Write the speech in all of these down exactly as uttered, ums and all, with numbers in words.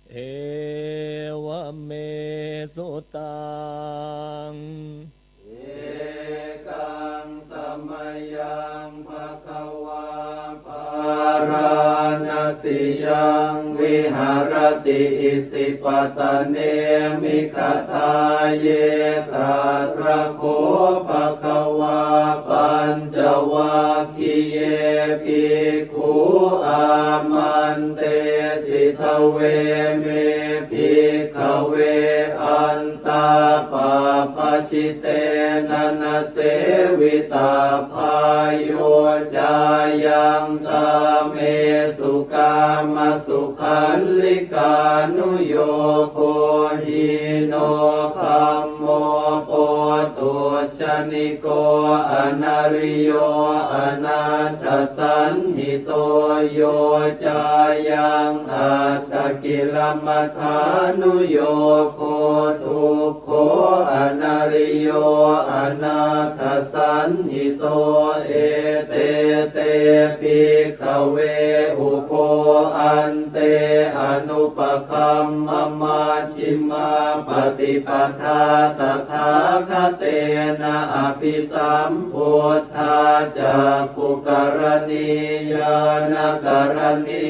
Evaṃ me sutaṃ. Ekaṃ samayaṃ bhagavā bārāṇasiyaṃ viharati isipatane migadāye. Tatra kho bhagavā pañcavag giye bhikkhū āmantesi: Dveme, bhikkhave, antā pabbajitena na sevitabbā. Yo cāyaṃ kāmesu kāmasukhallikānuyogo hīno gam mo pothujjaniko anariyo anatthasañhito, yo cāyaṃ attakilamathānuyogo dukkho anariyo anatthasañhito. Ete te, bhikkhave, ubho ante anupagamma maj jhimā paṭipadā tathāgatena abhisambuddhā cakkhukaraṇī ñāṇakaraṇī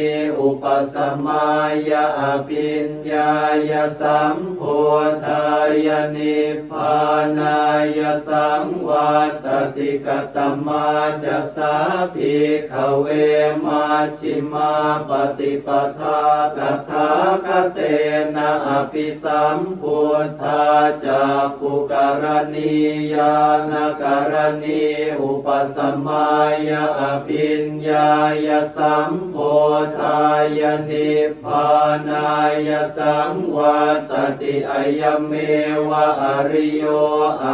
upasamāya abhiññāya sambodhāya nibbānāya saṃvattati. Katamā ca sā, bhikkhave, maj jhimā paṭipadā tathāgatena abhisambuddhā cakkhukaraṇī ñāṇakaraṇī upasamāya abhiññāya sambodhāya nibbānāya saṃvattati. Ayameva ariyo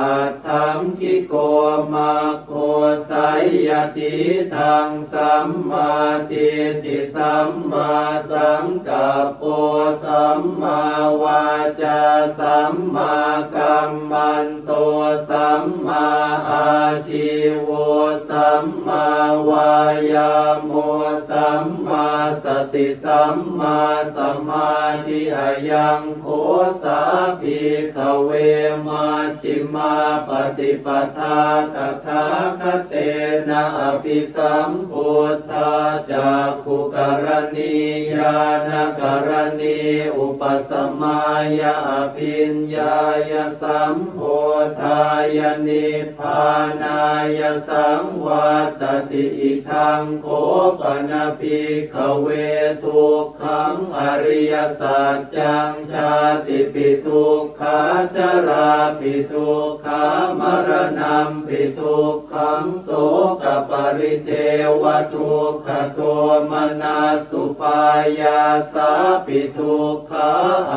aṭṭhaṅgiko mag go, seyyathidaṃ: sammādiṭṭhi sammāsaṅkappo sammāvācā sammākammanto sammāājīvo sammāvāyāmo sammāsati sammāsamādhi. Ayaṃ kho sā, bhikkhave, maj jhimā paṭipadā tathāgatena abhisambuddhā cakkhukaraṇī ñāṇakaraṇī upasamāya abhiññāya sambodhāya nibbānāya saṃvattati. Idaṃ kho pana, bhikkhave, duk khaṃ ariyasaccaṃ: jātipi dukkhā jarāpi dukkhā maraṇampi dukkhaṃ sokaparidevadukkhadomanassupāyāsāpi dukkhā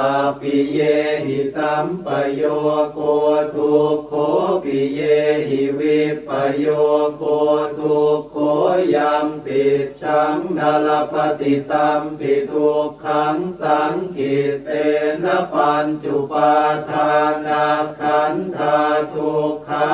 appiyehi sampayogo dukkho piyehi vippayogo dukkho yampicchaṃ na labhati tampi dukkhaṃ saṅkhittena pañcupādānakkhandhā dukkhā.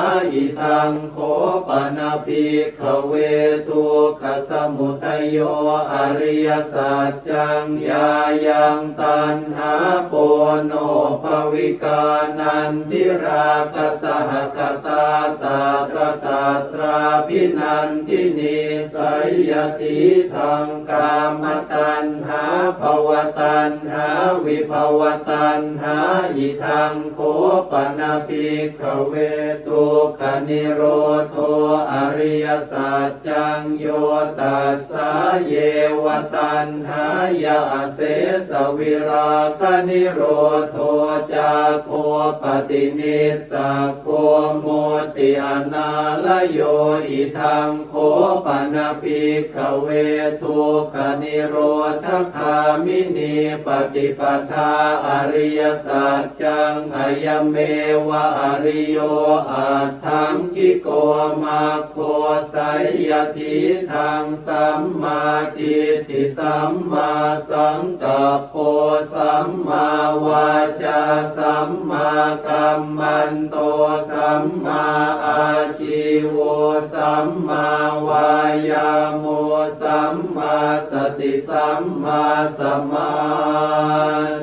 Idaṃ kho pana, bhikkhave, dukkhasamudayo ariyasaccaṃ: yāyaṃ taṇhā ponobbhavikā nandirāgasahagatā tatra tatrābhinandinī, seyyathidaṃ: kāmataṇhā bhavataṇhā vibhavataṇhā. Idaṃ kho pana, bhikkhave, dukkhanirodho ariyasaccaṃ: yo tassāyeva taṇhāya asesavirāganirodho cāgo paṭinissaggo mutti anālayo. Idaṃ kho pana, bhikkhave, dukkhanirodhagāminī paṭipadā ariyasaccaṃ: ayameva ariyo aṭṭhaṅgiko maggo, seyyathidaṃ: sammādiṭṭhi sammāsaṅkappo sammāvācā sammākammanto sammāājīvo sammāvāyāmo sammā สติสัมมาสมา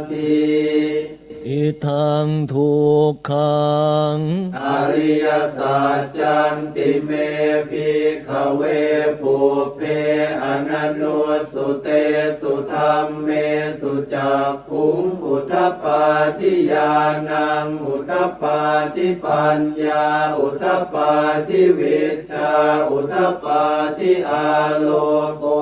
ธิ Idaṃ dukkhaṃ ariyasaccanti me bhikkhave pubbe ananussutesu dhammesu cakkhuṃ udapādi ñāṇaṃ udapādi paññā udapādi vij jā udapādi āloko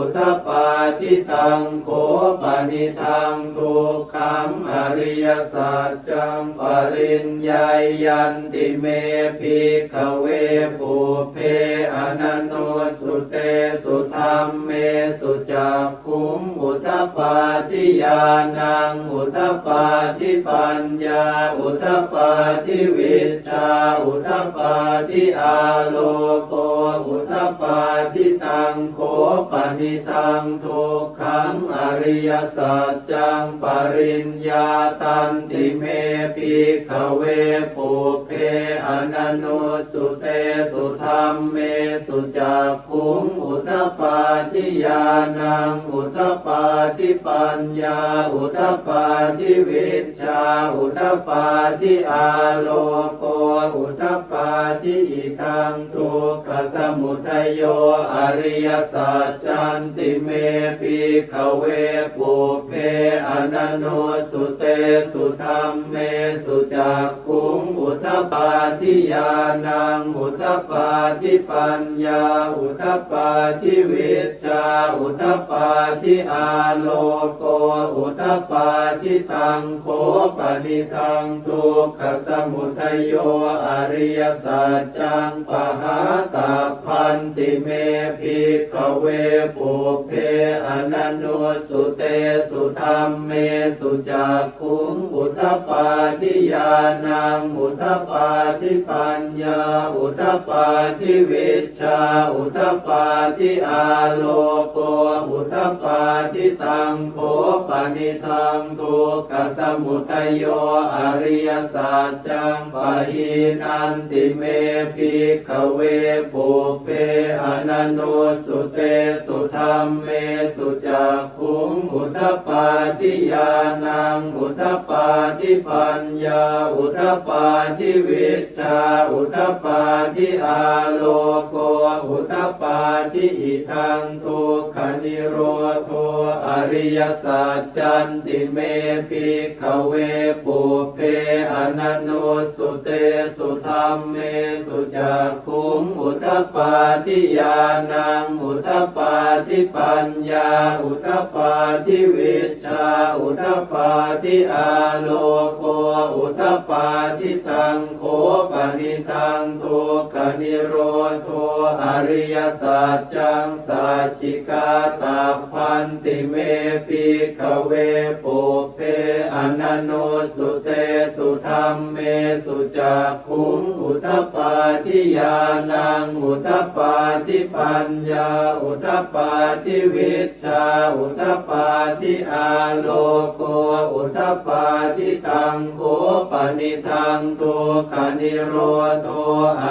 udapādi. Taṃ kho panidaṃ dukkhaṃ ariyasaccaṃ pariññeyyanti me bhikkhave pubbe ananussutesu dhammesu cak khuṃ udapādi ñāṇaṃ udapādi paññā udapādi vijjā udapādi āloko udapādi. Taṃ kho panidaṃ dukkhaṃ ariyasaccaṃ pariññātanti me bhikkhave pubbe ananussutesu dhammesu cak khuṃ udapādi ñāṇaṃ udapādi paññā udapādi vijjā udapādi āloko udapādi. Idaṃ dukkhasamudayo ariyasaccanti me bhikkhave pubbe ananussutesu dhammesu cak khuṃ udapādi ñāṇaṃ udapādi paññā udapādi vijjā udapādi āloko udapādi. Taṃ kho panidaṃ dukkhasamudayo ariyasaccaṃ pahātabbanti me bhikkhave pubbe ananussutesu dhammesu cak khuṃ udapādi ñāṇaṃ udapādi paññā udapādi vijjā udapādi āloko udapādi. Taṃ kho panidaṃ dukkhasamudayo ariyasaccaṃ pahīnanti me bhikkhave pubbe ananussutesu dhammesu cak khuṃ udapādi ñāṇaṃ udapādi paññā udapādi vijjā udapādi āloko udapādi. Idaṃ dukkhanirodho ariyasaccanti me bhikkhave pubbe ananussutesu dhammesu cak khuṃ udapādi ñāṇaṃ udapādi paññā udapādi vijjā udapādi āloko udapādi. Taṃ kho panidaṃ dukkhanirodho ariyasaccaṃ sacchikātabbanti me bhikkhave pubbe ananussutesu dhammesu cak khuṃ udapādi ñāṇaṃ udapādi paññā udapādi vijjā udapādi āloko udapādi. Taṃ kho panidaṃ dukkhanirodho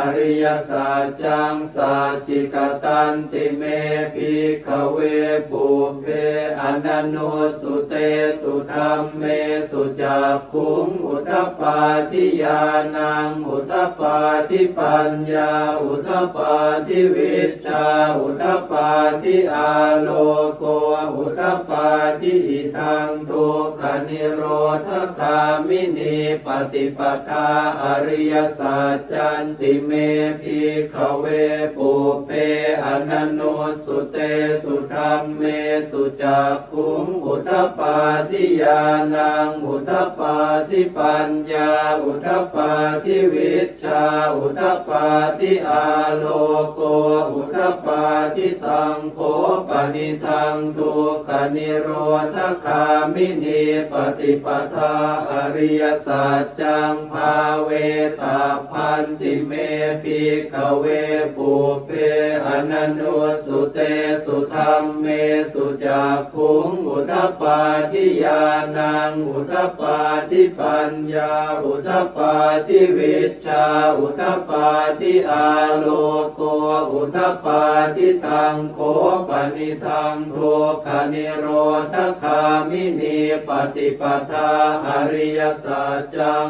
ariyasaccaṃ sacchikatanti me bhikkhave pubbe ananussutesu dhammesu cak khuṃ udapādi ñāṇaṃ udapādi paññā udapādi vijjā udapādi āloko udapādi. Idaṃ dukkhanirodhagāminī paṭipadā ariyasaccanti me bhikkhave pubbe ananussutesu dhammesu cak khuṃ udapādi ñāṇaṃ udapādi paññā udapādi vijjā udapādi āloko udapādi. Taṃ kho panidaṃ dukkhanirodho โรธคามินีปฏิปทา อริยสัจจัง ภาเวตัพพันติเม ภิกขเว ปุพเพ อนันยุสสุเตสุ ธัมเมสุ จักขุง อุดปาทิ ญาณัง อุดปาทิ ปัญญา อุดปาทิ วิชชา อุดปาทิ อาโลโก อุดปาทิ ตัง โข ปะนิธัง ทุกขนิโรธคามินีปฏิปทา อริยสัจจัง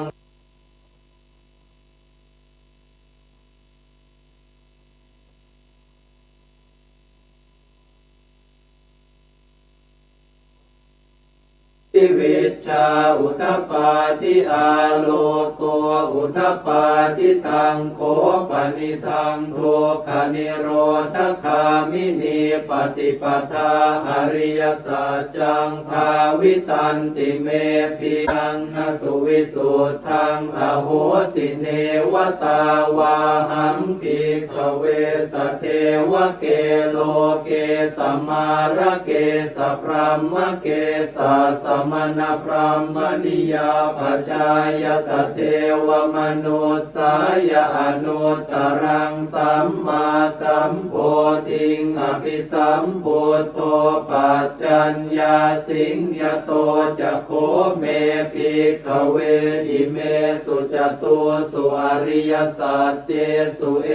ทิ วิชชา อุดปาทิ อาโลโก อุดปาทิ ตัง โข ปะนิธัง ทุกขนิโรธคามินีปฏิปทา อริยสัจจัง ภาวิตันติเม ภิกขัง นสุวิสุทธัง อโหสิ เนวะตาวาหัง ภิกขเว สะเทวะเก โลเก สะมารเก สะพรหมเก สะสมณพรหมณียาปชายา สะเทวมนุสสายา อนุตตรัง สัมมาสัมโพธิง อภิสัมพุทโธ ปัจจัญญาสิง ยะโต จะโข เม ภิกขเว อิเมสุ จตุสุ อริยสัจเจสุ เอ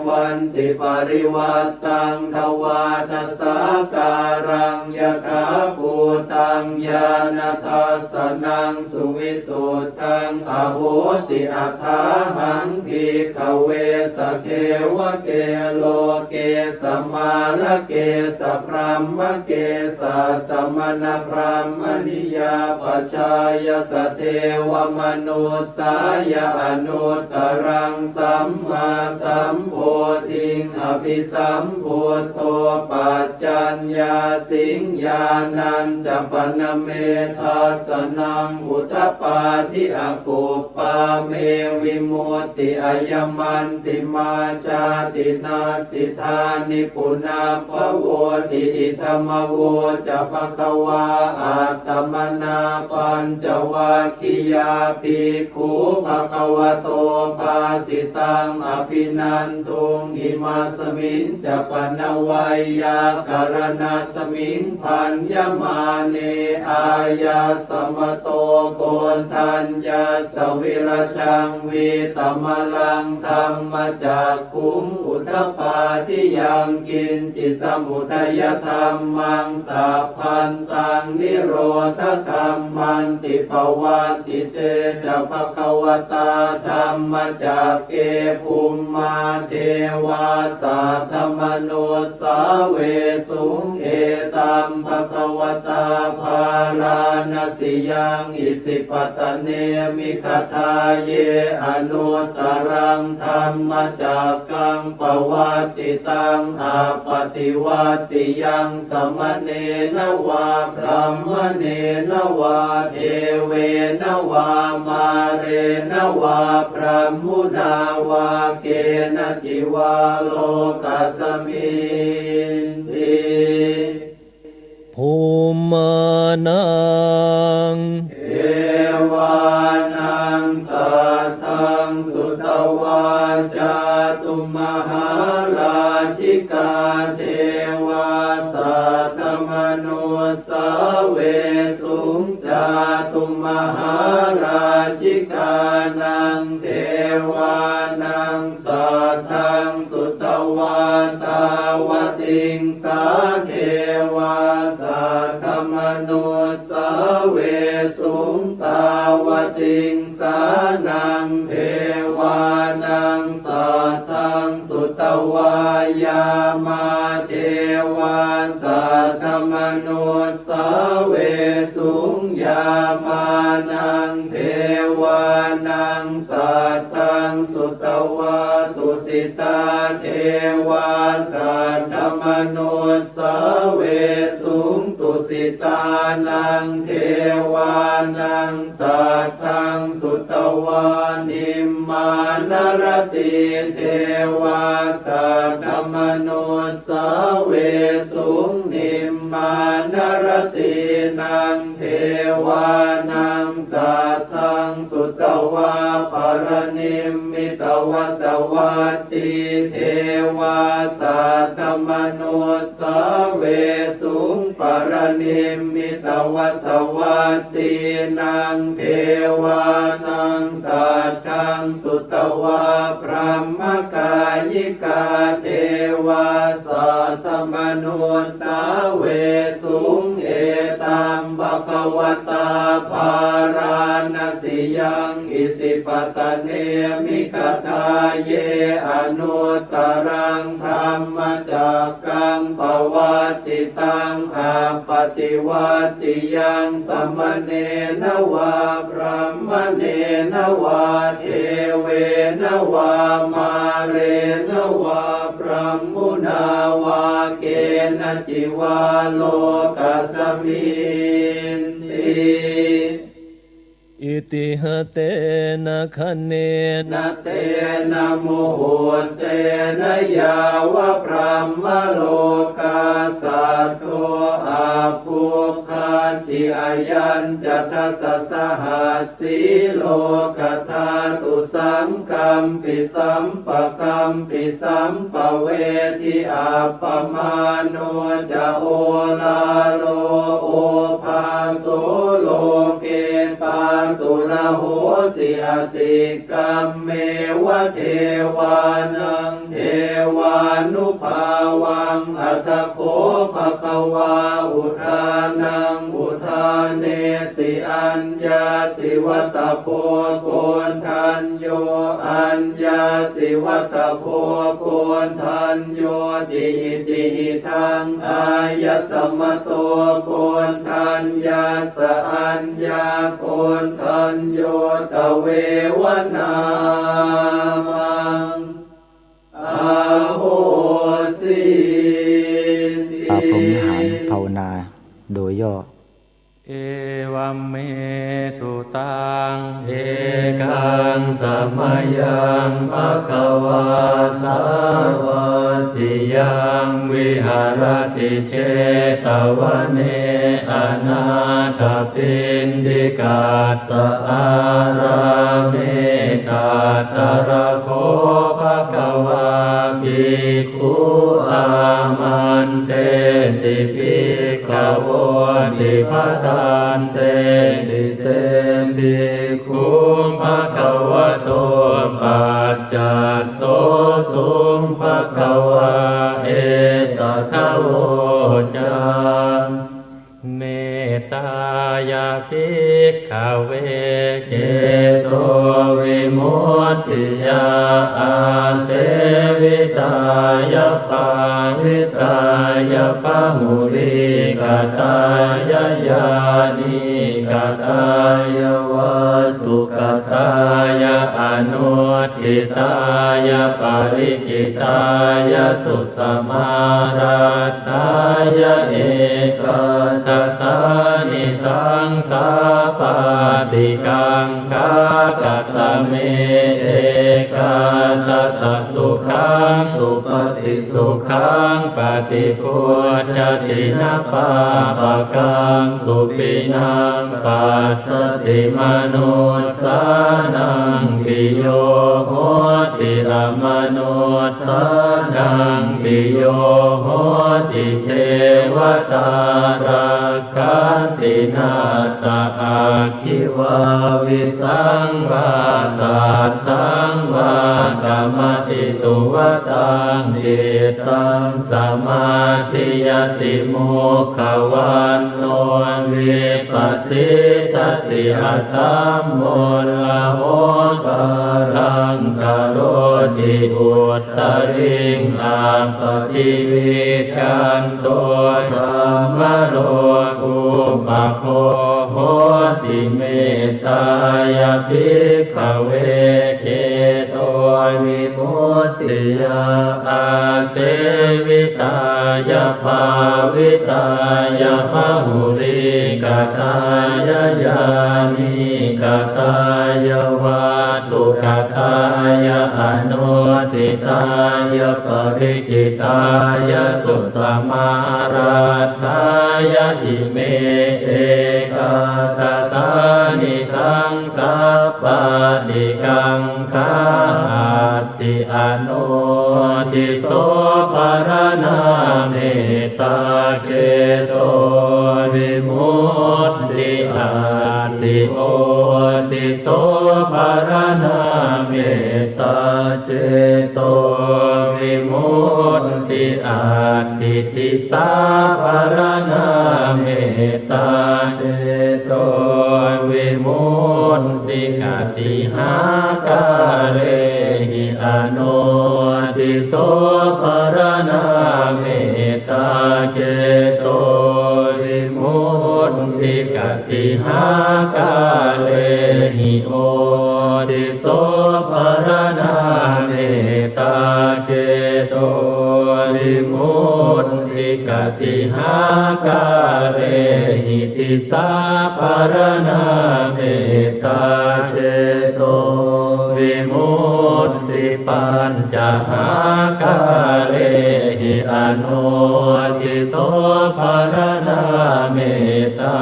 วันติ ปริวัตตัง ทวาทะสาการัง ยถาภูตัง ญาณทัสสะนัง สุวิสุทธัง อโหสิ อัฏฐาหัง ภิกขเว สะเทวะเก โลเก สะมารเก สะพรหมเก สะสมณพรหมณียาปชายา สะเทวมนุสสายา อนุตตรัง สัมมาสัมโพธิง อภิสัมพุทโธ ปัจจัญญาสิง ญาณัญจะปะนะเม ทัสสะนัง อุดปาทิ อกุปปาเม วิมุตติ อายะมันติมา ชาติ นัตถิ ทานิ ปุนะ ภะโวติ อิทัมมะโวจะ ภะคะวา อัตตะมะนะ ปัญจวัคคียา ภิกขุ ภะคะวะโต ภาสิตัง อะภินันทุง อิมัสสะมิญจะ ปะนะไวยากะระณัสสะมิง ภัญญะมาเน อายัสสะมะโต โกณฑัญญัสสะ วิรัจจัง วีตะมะลัง ธัมมะจักขุง อุดปาทิ ยังกิญจิ สะมุทะยะธัมมัง สัพพันตัง นิโรธะธัมมันติ ปะวัตติเตจะ ภะคะวะตา ธัมมะจักเก ภุมมา เทวา สัตถะมะนุสสาเวสุง เอตัม ภะคะวะตา พาราณะสียัง อิสิปะตะเน มิกขะทาเย อนุตตรัง ธัมมะจักกัง ปะวัตติตัง อะปะติวัตติยัง สะมะเณนะวา พะมะเณนะวา เทเวนะวา มาเรนะวา พะมุนาวา เกนะจิวา โลกัสมินติ ภุมมานัง เทวานัง สัทธัง สุตวา จาตุมหาราชิกา เทวา สัตถะมะนุสสาเวสุง จาตุมหาราชิกานัง เทวานัง สัทธัง สุตวา ตาวะติงสา เทวา สัตถะมะนุสสาเวสุง ตาวะติงสานัง เทวานัง สัทธัง สุตวา ยามา เทวา สัตถะมะนุสสาเวสุง ยามานัง เทวานัง สัทธัง สุตวา ตุสิตา เทวา สัตถะมะนุสสาเวสุง ตุสิตานัง เทวานัง สัทธัง สุตวา นิมมานารตี เทวา สัตถะมะนุสสาเวสุง นิม mā naratīnaṃ devānaṃ saddaṃ sutvā paranimmitavasavattī devā saddamanussāvesuṃ. Paranimmitavasavattīnaṃ devānaṃ saddaṃ sutvā brahmakāyikā devā saddamanussāvesuṃ. Etaṃ bhagavatā bārāṇasiyaṃ isipatane migadāye anuttaraṃ dhammacakkaṃ pavattitaṃ appaṭivattiyaṃ samaṇena vā brāhmaṇena vā devena vā mārena vā brahmunā vā kenaci vā lokasminti. Itiha tena khaṇena tena muhuttena yāva brahmalokā saddo abbhuggacchi. Ayañca dasasahassī lokadhātu saṅkampi sampakampi sampavedhi. Appamāṇo ca oḷāro obhāso loke pāturahosi atikkammeva devānaṃ devānubhāvaṃ. Atha kho bhagavā udānaṃ udānesi: Aññāsi vata bho koṇḍañño, aññāsi vata bho koṇḍaññoti. Itihidaṃ āyasmato koṇḍaññassa aññākoṇḍañño tveva nāmaṃ ahosīti. อ่า พรหมวิหารภาวนาโดยย่อ Evaṃ me sutaṃ. Ekaṃ samayaṃ bhagavā sāvatthiyaṃ viharati jetavane anāthapiṇḍikas sa ārāme. Tatra kho bhagavā bhikkhū āmantesi bhikkhavoti. Bhadanteti te bhikkhū bhagavato paccassosuṃ. Bhagavā etadavoca. Mettāya bhikkhave cetovimuttiyā āsevitāya bhāvitāya bahulīkatāya yānīkatāya vatthukatāya anuṭṭhitāya paric citāya susamāraddhāya ekādasānisaṃsā pāṭikaṅkhā. Katame ekādasa? Sukhaṃ supati, sukhaṃ paṭibujjhati, na pāpakaṃ supinaṃ passati, manussānaṃ piyo hoti, amanussānaṃ piyo hoti, devatā rakkhanti, nāssa aggi vā visaṃ vā satthaṃ vā kamati, tuvaṭaṃ cittaṃ samādhiyati, mukhavaṇṇo vippasīdati, asammūḷho kālaṃ karoti, uttariṃ appaṭivijjhanto dhammalokupago hoti. Mettāya bhikkhave cetovimuttiyā āsevitāya bhāvitāya bahulīkatāya yānīkatāya vatthu gatāya anuṭṭhitāya pariccittāya susamāraddhāya ime ekādasānisaṃsā pāṭikaṅkhā. Atthi anodhiso pharaṇā mettā cetovimutti. Atthi odhiso pharaṇā mettā cetovimutti. Atthi disā pharaṇā mettā cetovimutti. Katīhākārehi anodhiso pharaṇā mettā cetovimutti. Katīhākārehi odhiso pharaṇā mettā cetovimutti. Katīhākārehi disā pharaṇā mettā cetovimutti. Pañcahākārehi anodhiso pharaṇā mettā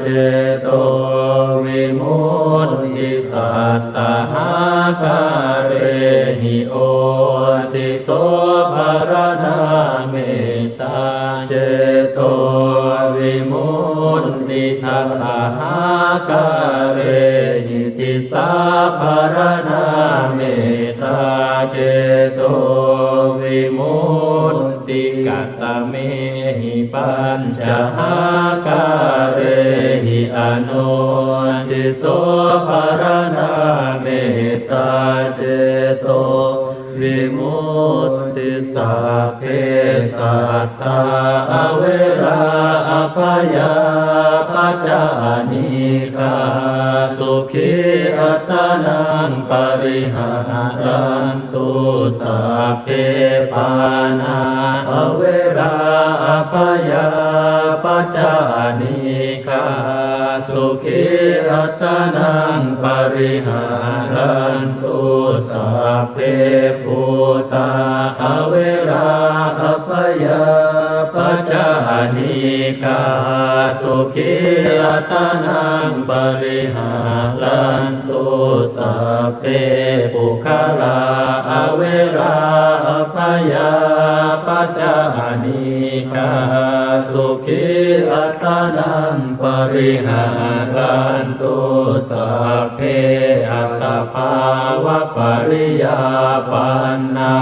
cetovimutti. Sattahākārehi odhiso pharaṇā mettā cetovimutti. Dasahākārehi disā pharaṇā mettā cetovimutti. Katamehi pañcahākārehi anodhiso pharaṇā mettā cetovimutti. Sabbe sattā averā abyāpajjhā anīghā sukhī attānaṃ pariharantu. Sabbe pāṇā averā abyāpajjhā anīghā sukhī attānaṃ pariharantu. Sabbe bhūtā averā abyāpajjhā anīghā sukhī attānaṃ pariharantu. Sabbe puggalā averā abyāpajjhā anīghā sukhī attānaṃ pariharantu. Sabbe attabhāvapariyāpannā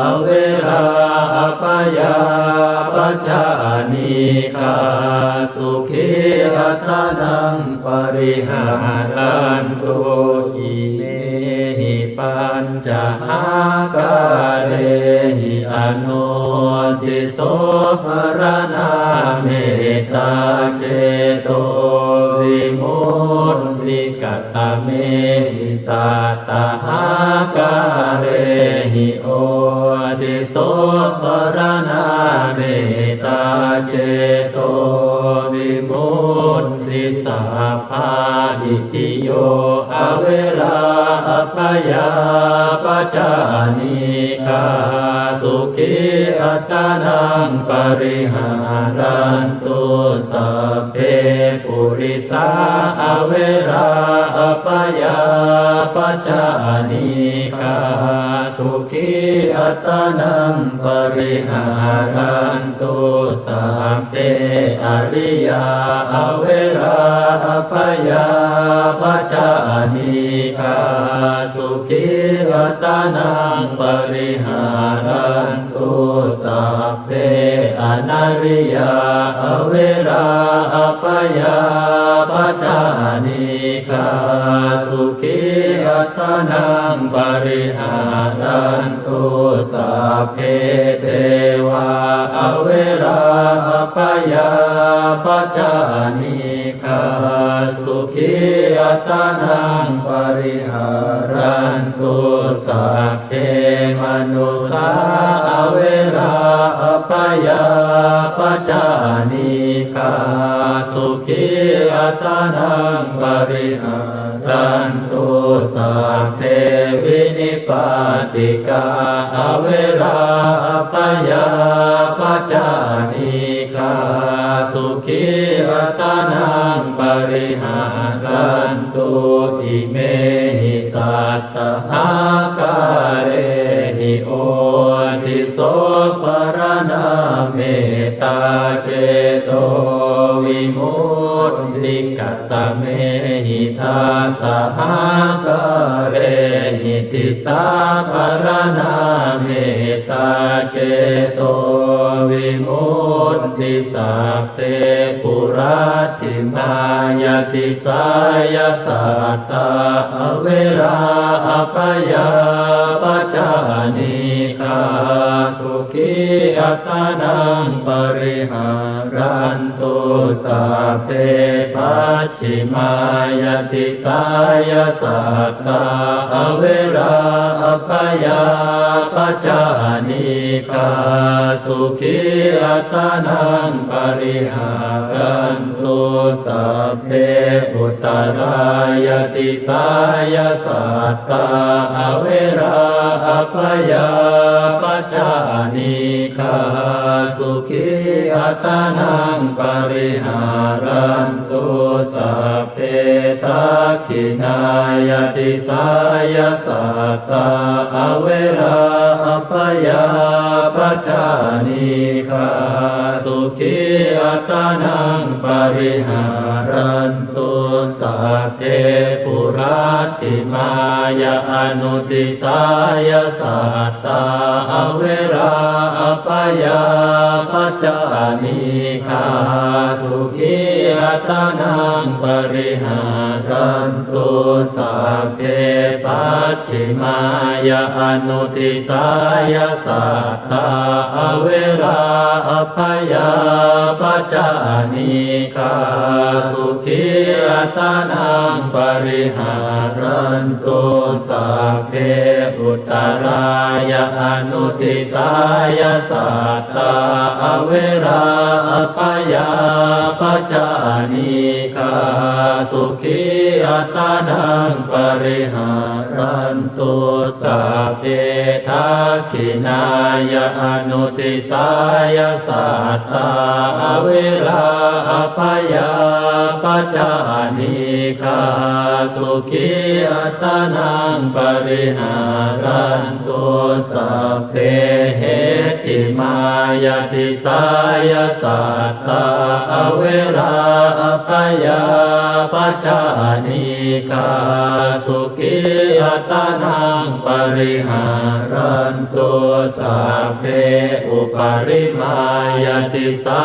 averā abyāpajjhā anīghā sukhī attānaṃ pariharantu. Imehi pañcahākārehi anodhiso pharaṇā mettā cetovimutti. Katamehi sattahākārehi odhiso pharaṇā mettā cetovimutti. Sabbā itthiyo averā abyāpajjhā anīghā sukhī attānaṃ pariharantu. Sabbe purisā averā abyāpajjhā anīghā sukhī attānaṃ pariharantu. Sabbe ariyā averā abyāpajjhā anīghā sukhī attānaṃ pariharantu. Sabbe anariyā averā abyāpajjhā anīghā sukhī attānaṃ pariharantu. Sabbe deva อเวรา อภยา ปัจจานี ฆา สุขี อัตตานัง ปริหารันตุ สัพเพ มนุสสา อเวรา อภยา ปัจจานี ฆา สุขี อัตตานัง ปริหารันตุ สัพเพ วินิปาติกา อเวรา อภยา ปัจจานี ฆา สุขี อัตตานัง ปริหารันตุ อิเมหิ สัตตหาการิหิ โอติโส ปะระณา เมตตาเจโตวิมุตติ กะตะเมหิ ทัสสะหาการิหิ ติสสา ปะระณา เมตตาเจโตวิมุตติ สัพเพ ปุรัตถิมายา ติสายา สัตตา อเวรา อภยา ปัจจานี ฆา สุขี อัตตานัง ปริหารันตุ สัพเพ ปัจฉิมายา ติสายา สัตตา อเวรา อภยา ปัจจานี ฆา สุขี อัตตานัง ปริหารันตุ สัพเพ อุตตรายา ติสายา สัตตา อเวรา อภยา ปัจจานี ฆา สุขี อัตตานัง ปริหารันตุ สัพเพ ทักขิณายา ติสายา สัตตา อเวรา อภยา ปัจจานี ฆา สุขี อัตตานัง ปริหารันตุ สัพเพ ปุรัตถิมายา อนุติสายา สัตตา อเวรา อภยา ปัจจานี ฆา สุขี อัตตานัง ปริหารันตุ สัพเพ ปัจฉิมายา อนุติสายา สัตตา อเวรา อภยา ปัจจานี ฆา สุขี อัตตานัง ปริหารันตุ สัพเพ อุตตรายา อนุติสายา สัตตา อเวรา อภยา ปัจจานี ฆา สุขี อัตตานัง ปริหารันตุ สัพเพ ทักขิณายา อนุติสายา สัตตา อเวรา อภยา ปัจจานี ฆา สุขี อัตตานัง ปริหารันตุ สัพเพ เหตถิมายา ติสายา สัตตา อเวรา อภยา ปัจจานี ฆา สุขี อัตตานัง ปริหารันตุ สัพเพ อุปริมายา ติสา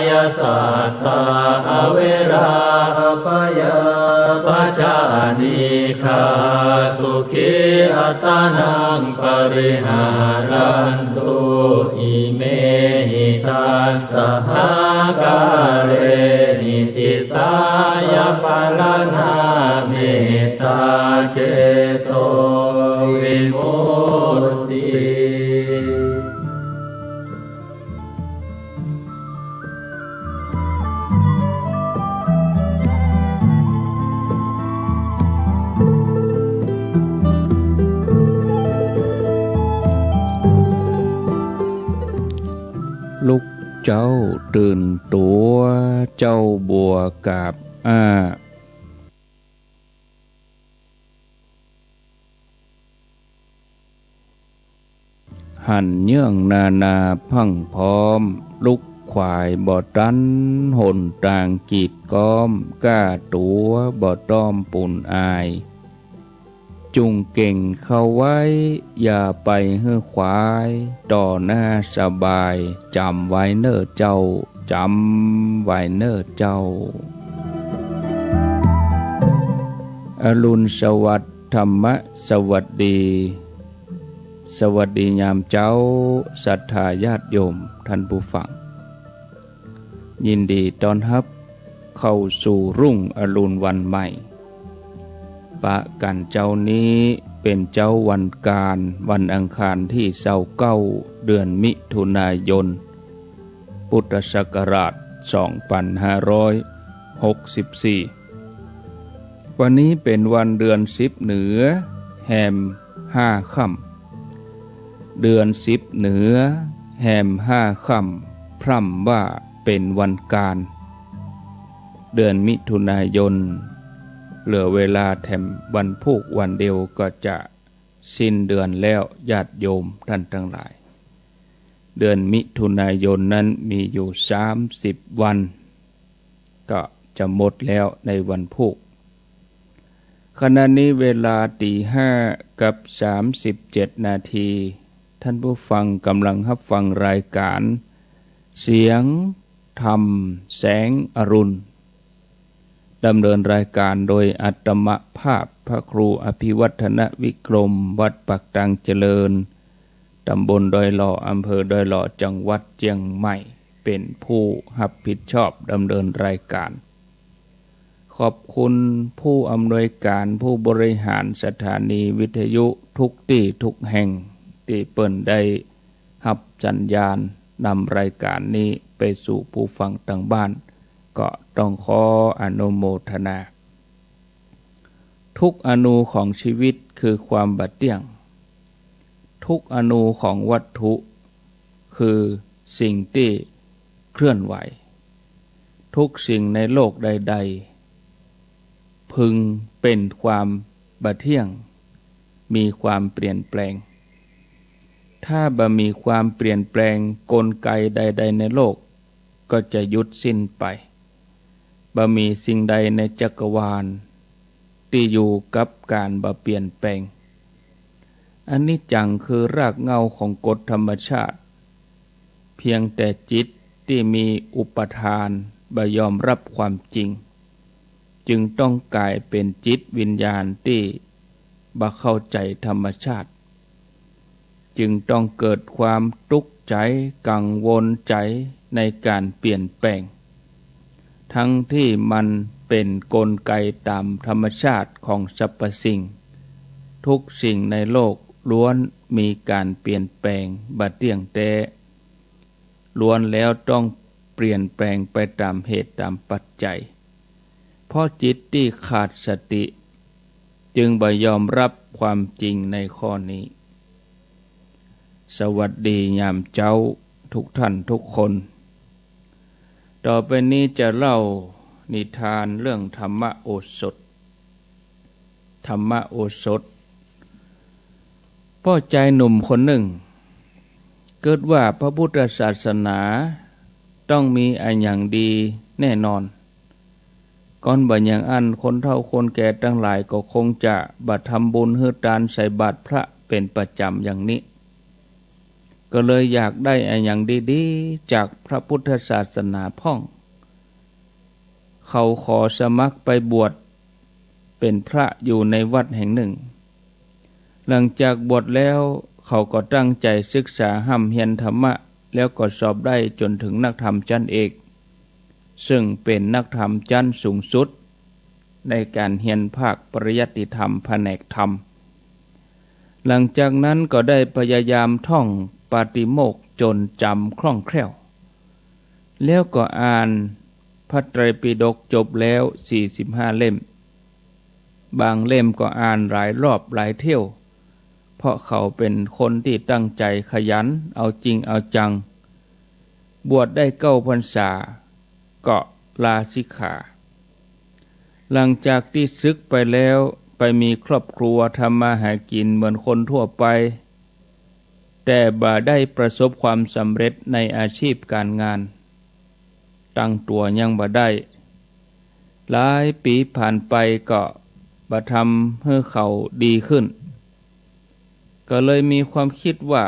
ยา สัตตา อเวรา อภยา ปัจจานี ฆา สุขี อัตตานัง ปริหารันตุ อิเมหิ ทัสสะหาการิหิ ติสสายา ปะระณา เมตตาเจโตวิมุตติ ลุกเจ้าตื่นตั๋ว เจ้าบัวกาบอ้า หันเยื่องนานาพรั่งพร้อม ลุกขวายบ่ตัน หนตางกีดก๊อม ก้าตั๋วบ่ต้อมปูนอาย จุ่งเก่งเข้าไว้ อย่าไปหื้อขวาย ต่อหน้าสบาย จ๋ำไว้เน่อเจ้า จ๋ำไว้เน่อเจ้า อรุณสวัสดิ์ ธรรมสวัสดี สวัสดียามเจ๊า ศรัทธาญาติ โยมท่านผู้ฟัง ยินดีต้อนฮับเข้าสู่รุ่งอรุณวันใหม่ ปะกั๋นเจ๊านี้เป๋นเจ๊าวันก๋าน วันอังคารตี้ซาวเก้า เดือนมิถุนายน พุทธศักราชสองปันห้าร้อยหกสิบสี่ วันนี้เป๋นวันเดือนสิบเหนือ แฮมห้าค่ำ เดือนสิบเหนือ แฮมห้าค่ำ พร่ำว่าเป๋นวันก๋าน เดือนมิถุนายน เหลือเวลาแถมวันพูกวันเดียวก็จะสิ้นเดือนแล้ว ญาติโยมท่านตังหลาย เดือนมิถุนายนนั้นมีอยู่สามสิบวัน ก็จะหมดแล้วในวันพูก ขณะนี้เวลาตี๋ห้ากับสามสิบเจ็ดนาที ท่านผู้ฟังก่ำลังฮับฟังรายก๋านเสียงธรรมแสงอรุณ ดำเนินรายก๋านโดยอาตมาภาพพระครูอภิวัฒนวิกรม วัดปากตางเจริญ ต๋ำบลดอยหล่อ อำเภอดอยหล่อ จังหวัดเจียงใหม่ เป๋นผู้ฮับผิดชอบดำเนินรายก๋าน ขอบคุณผู้อำนวยก๋าน ผู้บริหารสถานีวิทยุทุกตี้ทุกแห่ง ตี้เปิ้นได้ฮับสัญญาณนำรายก๋านนี้ไปสู่ผู้ฟังตางบ้าน ก็ต้องขออนุโมทนา ทุกอณูของชีวิตคือความบ่เตี้ยง ทุกอณูของวัตถุคือสิ่งตี้เคลื่อนไหว ทุกสิ่งในโลกใดๆ พึงเป๋นความบ่เตี้ยง มีความเปลี่ยนแปลง ถ้าบ่มีความเปลี่ยนแปลง กลไกใดๆ ในโลกก็จะหยุดสิ้นไป บ่มีสิ่งใดในจักรวาลตี้อยู่กับก๋านบ่เปลี่ยนแปลง อนิจจังคือรากเหง้าของกฎธรรมชาติ เพียงแต่จิตตี้มีอุปาทานบ่ยอมฮับความจริง จึงต้องก๋ายเป๋นจิตวิญญาณตี้บ่เข้าใจ๋ธรรมชาติ จึงต้องเกิดความตุ๊กใจ๋ กังวลใจ๋ในก๋านเปลี่ยนแปลง ทั้งตี้มันเป๋นกลไกต๋ามธรรมชาติของสรรพสิ่ง ทุกสิ่งในโลกล้วนมีก๋านเปลี่ยนแปลงบ่เตี้ยงแต๊ ล้วนแล้วต้องเปลี่ยนแปลงไปต๋ามเหตุต๋ามปัจจัย เพราะจิตตี้ขาดสติ จึงบ่ยอมฮับความจริงในข้อนี้ สวัสดียามเจ๊าทุกท่านทุกคน ต่อไปนี้จะเล่านิทานเรื่องธรรมโอสถ ธรรมโอสถ ป้อจายหนุ่มคนนึ่ง กึ๊ดว่าพระพุทธศาสนาต้องมีอะหยังดีแน่นอน ก่อนบ่อย่างอั้นคนเฒ่าคนแก่ตังหลายก็คงจะบ่ทำบุญหื้อตานใส่บาตรพระเป๋นประจ๋ำอย่างนี้ ก็เลยอยากได้อะหยังดีๆ จากพระพุทธศาสนาพ่อง เขาขอสมัครไปบวชเป๋นพระอยู่ในวัดแห่งนึ่ง หลังจากบวชแล้วเขาก็ตั้งใจ๋ศึกษาฮ่ำเฮียนธรรมะ แล้วก็สอบได้จ๋นเถิงนักธรรมจั้นเอก ซึ่งเป๋นนักธรรมจั้นสูงสุดในก๋านเฮียนภาคปริยัติธรรมแผนกธรรม หลังจากนั้นก็ได้พยายามท่องปาติโมกข์จ๋นจ๋ำคล่องแคล่ว แล้วก็อ่านพระไตรปิฎกจบแล้วสี่สิบห้าเล่ม บางเล่มก็อ่านหลายรอบหลายเที่ยว เพราะเขาเป๋นคนตี้ตั้งใจ๋ขยัน เอาจริงเอาจัง บวชได้เก้าพรรษาก็ลาสิกขา หลังจากตี้สึกไปแล้วไปมีครอบครัวทำมาหากิ๋นเหมือนคนทั่วไป แต่บ่ได้ประสบความสำเร็จในอาชีพก๋านงาน ตั้งตั๋วยังบ่ได้ หลายปี๋ผ่านไปก็บ่ทำหื้อเขาดีขึ้น ก็เลยมีความกึ๊ดว่า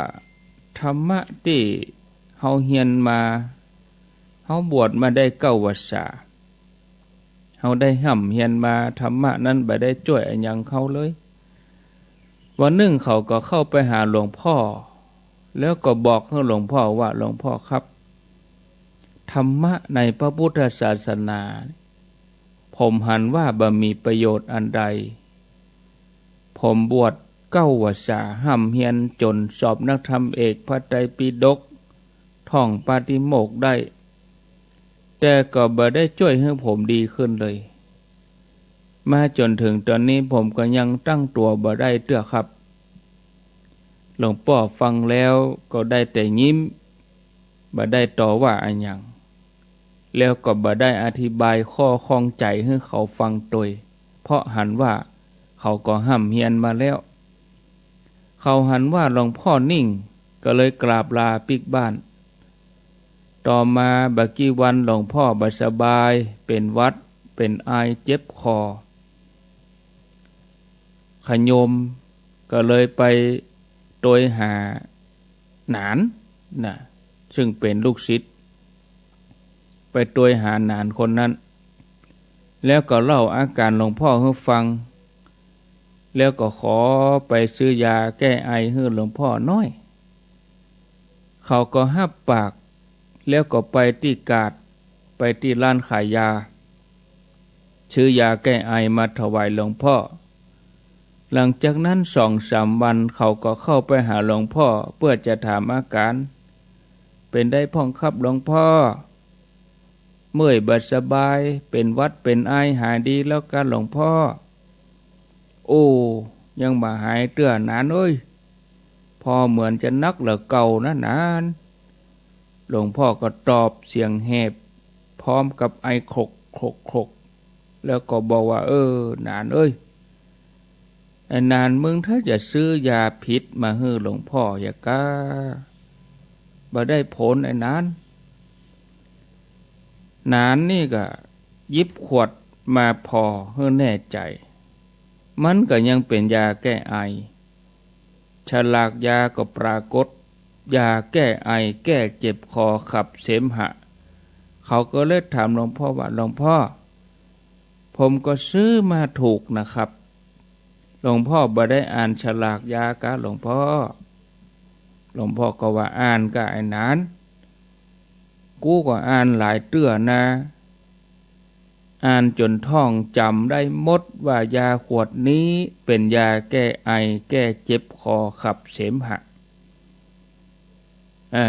ธรรมะตี้เฮาเฮียนมา เฮาบวชมาได้เก้าพรรษา เฮาได้ฮ่ำเฮียนมา ธรรมะนั้นบ่ได้จ้วยอะหยังเฮาเลย วันนึ่งเขาก็เข้าไปหาหลวงพ่อ แล้วก็บอกหื้อหลวงพ่อว่า หลวงพ่อครับ ธรรมะในพระพุทธศาสนา ผมหันว่าบ่มีประโยชน์อันใด ผมบวชเก้าพรรษา ฮ่ำเฮียนจ๋นสอบนักธรรมเอกพระไตรปิฎก ท่องปาฏิโมกข์ได้ แต่ก็บ่ได้จ้วยหื้อผมดีขึ้นเลย มาจ๋นเถิงต๋อนนี้ผมก็ยังตั้งตั๋วบ่ได้เตื้อครับ หลวงป้อฟังแล้วก็ได้แต่ยิ้ม บ่ได้ต่อว่าอะหยัง แล้วก็บ่ได้อธิบายข้อข้องใจ๋หื้อเขาฟังตวย เพราะหันว่าเขาก็ฮ่ำเฮียนมาแล้ว เขาหันว่าหลวงพ่อนิ่ง ก็เลยกราบลาปิ๊กบ้าน ต่อมาบ่กี่วันหลวงพ่อบ่สบาย เป๋นหวัด เป๋นไอ เจ็บคอ ขะโยมก็เลยไปตวยหาหนานนะ ซึ่งเป๋นลูกศิษย์ ไปตวยหาหนานคนนั้น แล้วก็เล่าอาก๋านหลวงพ่อหื้อฟัง แล้วก็ขอไปซื้อยาแก้ไอหื้อหลวงพ่อหน้อย เขาก็ฮับปาก แล้วก็ไปตี้กาด ไปตี้ร้านขายยา ซื้อยาแก้ไอมาถวายหลวงพ่อ หลังจากนั้นสองสามวัน เขาก็เข้าไปหาหลวงพ่อ เปื้อจะถามอาก๋าน เป๋นใดพ่องครับหลวงพ่อ เมื่อยบ่สบาย เป๋นหวัดเป๋นไอ หายดีแล้วกาหลวงพ่อ โอ้ ยังบ่หายเตื้อหนานเอ้ย ผ่อเหมือนจะหนักเหลือเก่านะหนาน หลวงพ่อก็ตอบเสียงแหบ พร้อมกับไอครกครกครก แล้วก็บอกว่า เออ หนานเอ้ย ไอ้หนาน มึงถ้าจะซื้อยาผิดมาหื้อหลวงพ่อเหียกา บ่ได้ผลไอ้หนาน หนานนี่ก็หยิบขวดมาผ่อหื้อแน่ใจ๋ มันก็ยังเป๋นยาแก้ไอ ฉลากยาก็ปรากฏ ยาแก้ไอ แก้เจ็บคอ ขับเสมหะ เขาก็เลยถามหลวงพ่อว่า หลวงพ่อ ผมก็ซื้อมาถูกนะครับ หลวงพ่อบ่ได้อ่านฉลากยากาหลวงพ่อ หลวงพ่อก็ว่า อ่านกาไอ้หนาน กูก็อ่านหลายเตื้อนะ อ่านจ๋นท่องจ๋ำได้หมดว่ายาขวดนี้เป๋นยาแก้ไอ แก้เจ็บคอ ขับเสมหะ อ่า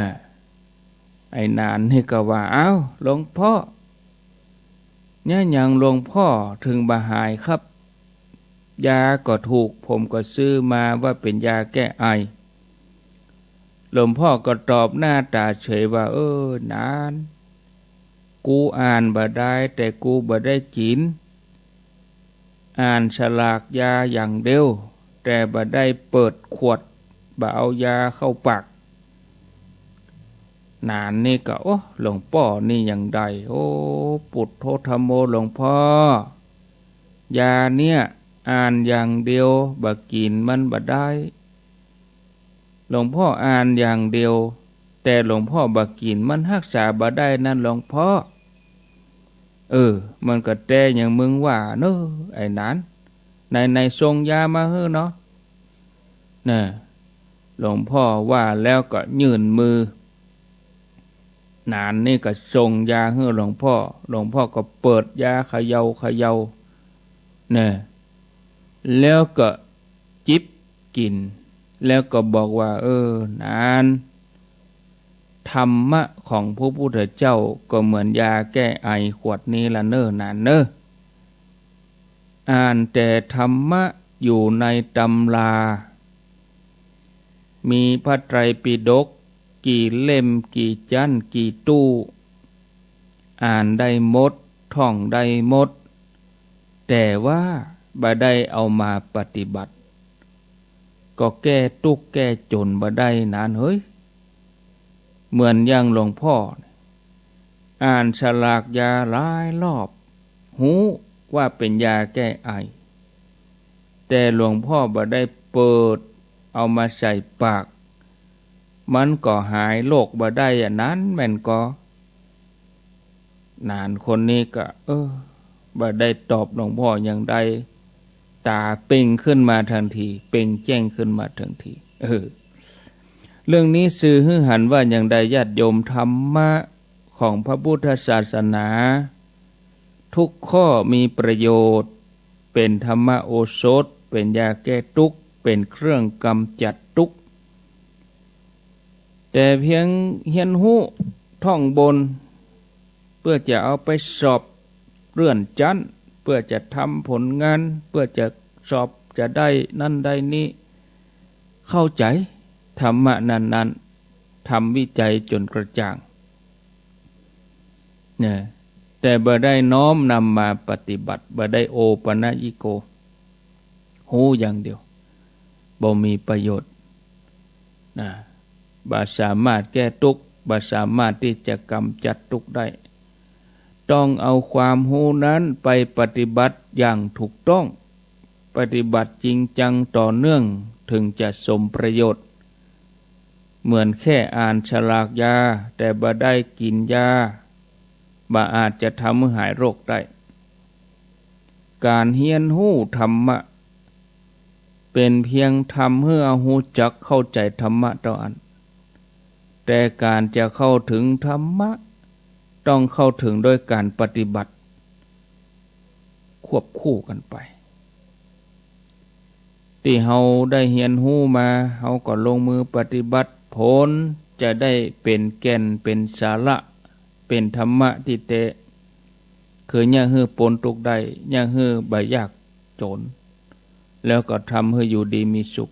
ไอ้หนานนี่ก็ว่า เอ้า หลวงพ่อ เนี่ยหยังหลวงพ่อเถิงบ่หายครับ ยาก็ถูก ผมก็ซื้อมาว่าเป๋นยาแก้ไอ หลวงพ่อก็ตอบหน้าต๋าเฉยว่า เออ หนาน กูอ่านบ่ได้ แต่กูบ่ได้กิ๋น อ่านฉลากยาอย่างเดียว แต่บ่ได้เปิดขวด บ่เอายาเข้าปาก หนานนี่ก็ โอ้ หลวงป้อนี่ยังได้ โอ้ ปุตโธธัมโม หลวงพ่อ ยาเนี่ยอ่านอย่างเดียว บ่กิ๋นมันบ่ได้ หลวงพ่ออ่านอย่างเดียว แต่หลวงพ่อบ่กิ๋น มันฮักษาบ่ได้นั่นหลวงพ่อ เออ มันก็แต๊อย่างมึงว่าเนาะไอ้หนาน ไหนๆ ส่งยามาหื้อเนาะ น่ะ หลวงพ่อว่าแล้วก็ยื่นมือ หนานนี่ก็ส่งยาหื้อหลวงพ่อ หลวงพ่อก็เปิดยาเขย่าเขย่า น่ะ แล้วก็จิบกิ๋น แล้วก็บอกว่า เออ หนาน ธรรมะของพระพุทธเจ้าก็เหมือนยาแก้ไอขวดนี้ละเน่อหนานเน่อ อ่านแต่ธรรมะอยู่ในตำรา มีพระไตรปิฎกกี่เล่มกี่จั้นกี่ตู้ อ่านได้หมด ท่องได้หมด แต่ว่าบ่ได้เอามาปฏิบัติ ก็แก้ตุ๊กข์แก้จ๋นบ่ได้หนานเฮ้ย เหมือนอย่างหลวงพ่อ อ่านฉลากยาหลายรอบ ฮู้ว่าเป๋นยาแก้ไอ แต่หลวงพ่อบ่ได้เปิดเอามาใส่ปาก มันก็หายโรคบ่ได้อะหนานแม่นก่อ หนานคนนี้ก็ เออ บ่ได้ตอบหลวงพ่ออย่างใด ต๋าเป่งขึ้นมาตันที เป่งแจ้งขึ้นมาตันที เออ เรื่องนี้สื่อหื้อหันว่าอย่างใดญาติโยม ธรรมะของพระพุทธศาสนา ทุกข้อมีประโยชน์ เป๋นธรรมโอสถ เป๋นยาแก้ตุ๊กข์ เป๋นเครื่องกำจัดตุ๊กข์ แต่เพียงเฮียนฮู้ท่องบน เปื้อจะเอาไปสอบเลื่อนชั้น เปื้อจะทำผลงาน เปื้อจะสอบจะได้นั้นได้นี้ เข้าใจ๋ธรรมะนั้นๆ ทำวิจัยจ๋นกระจ่าง นะ แต่บ่ได้น้อมนำมาปฏิบัติ บ่ได้โอปะนะยิโก ฮู้อย่างเดียว บ่มีประโยชน์ นะ บ่สามารถแก้ตุ๊กข์ บ่สามารถตี้จะกำจัดตุ๊กข์ได้ ต้องเอาความฮู้นั้นไปปฏิบัติอย่างถูกต้อง ปฏิบัติจริงจังต่อเนื่อง เถิงจะสมประโยชน์ เหมือนแค่อ่านฉลากยา แต่บ่ได้กิ๋นยา บ่อาจจะทำหื้อหายโรคได้ ก๋านเฮียนฮู้ธรรมะ เป๋นเพียงทำหื้อเอาฮู้จักเข้าใจ๋ธรรมะเต้าอั้น แต่ก๋านจะเข้าเถิงธรรมะ ต้องเข้าเถิงโดยก๋านปฏิบัติ ควบคู่กั๋นไป ตี้เฮาได้เฮียนฮู้มา เฮาก็ลงมือปฏิบัติ ผลจะได้เป๋นแก่น เป๋นสาระ เป๋นธรรมะตี้แต๊ คือเยียะหื้อป๊นตุ๊กข์ได้ เยียะหื้อบ่ยากจน แล้วก็ทำหื้ออยู่ดีมีสุข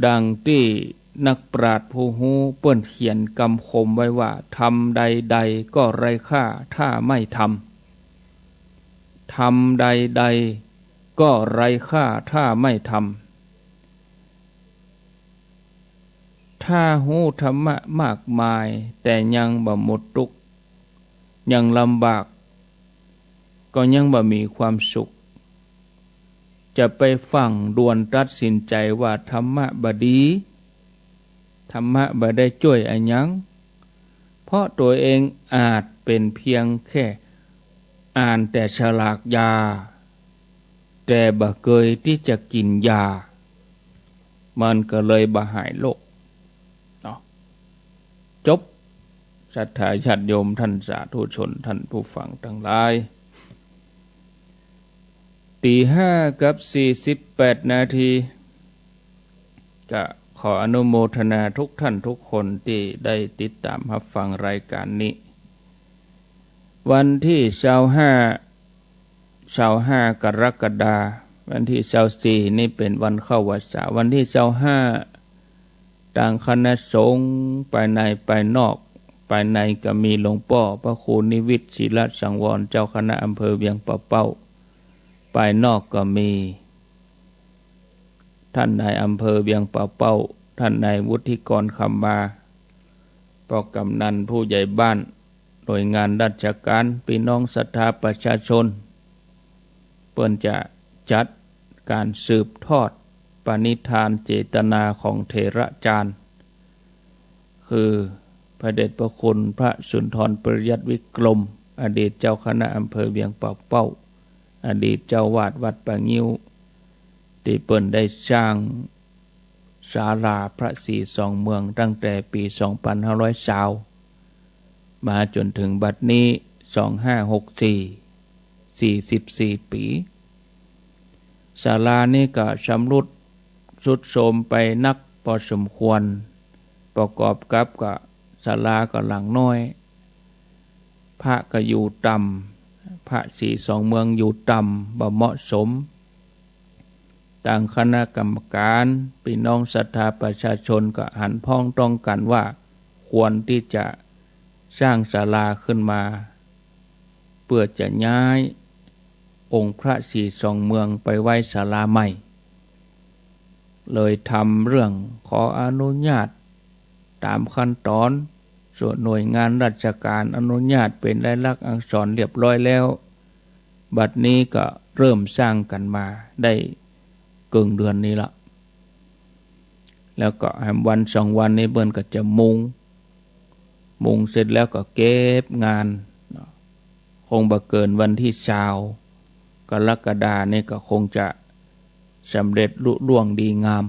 ดังตี้นักปราชญ์ผู้ฮู้เปิ้นเขียนกำคมไว้ว่า ธรรมใดๆ ก็ไร้ค่าถ้าไม่ทำ ธรรมใดๆ ก็ไร้ค่าถ้าไม่ทำ ถ้าฮู้ธรรมะมากมาย แต่ยังบ่หมดตุ๊กข์ ยังลำบาก ก็ยังบ่มีความสุข จะไปฟั่งด่วนตัดสินใจ๋ว่าธรรมะบ่ดี ธรรมะบ่ได้จ้วยอะหยัง เพราะตั๋วเองอาจเป๋นเพียงแค่อ่านแต่ฉลากยา แต่บ่เกยตี้จะกิ๋นยา มันก็เลยบ่หายโรค เนาะ จบ ศรัทธาญาติโยม ท่านสาธุชน ท่านผู้ฟังตังหลาย ตี๋ห้ากับสี่สิบแปดนาที ก็ขออนุโมทนาทุกท่านทุกคนตี้ได้ติดต๋ามฮับฟังรายก๋านนี้ วันตี้ซาวห้า ซาวห้ากรกฎาคม วันตี้ซาวสี่นี่เป๋นวันเข้าวัสสา วันตี้ซาวห้า ตางคณะสงฆ์ ภายในภายนอก ภายในก็มีหลวงป้อพระครูนิวิตร ศิลสังวร เจ้าคณะอำเภอเวียงป่าเป้า ภายนอกก็มี ท่านนายอำเภอเวียงป่าเป้า ท่านนายวุฒิกร คำมา ป้อกำนัน ผู้ใหญ่บ้าน หน่วยงานราชก๋าน ปี้น้องศรัทธาประชาชน เปิ้นจะจัดก๋านสืบทอดปณิธานเจตนาของเถระจารย์ คือพระเดชพระคุณพระสุนทรปริยัติวิกรม อดีตเจ้าคณะอำเภอเวียงป่าเป้า อดีตเจ้าวาดวัดป่างิ้ว ตี้เปิ้นได้สร้างศาลาพระศรีสองเมืองตั้งแต่ปี๋สองปันห้าร้อยซาว มาจ๋นเถิงบัดนี้ สองห้าหกสี่ สี่สิบสี่ปี๋ ศาลานี้ก็ชำรุดทรุดโทรมไปนักปอสมควร ประกอบกับก็ศาลาก็หลังน้อย พระก็อยู่ต่ำ พระศรีสองเมืองอยู่ต่ำ บ่เหมาะสม ตางคณะกรรมก๋าน ปี้น้องศรัทธาประชาชนก็หันพ้องต้องกั๋นว่า ควรตี้จะสร้างศาลาขึ้นมา เปื้อจะย้ายองค์พระศรีสองเมืองไปไว้ศาลาใหม่ เลยทำเรื่องขออนุญาตต๋ามขั้นต๋อน ส่วนหน่วยงานราชก๋านอนุญาตเป๋นลายลักษณ์อักษรเรียบร้อยแล้ว บัดนี้ก็เริ่มสร้างกั๋นมาได้เกิ่งเดือนนี้ละ แล้วก็แหมวันสองวันนี้เปิ้นก็จะมุง มุงเสร็จแล้วก็เก็บงานเนาะ คงบ่เกินวันตี้ซาวกรกฎาคมนี้ก็คงจะสำเร็จลุล่วงดีงาม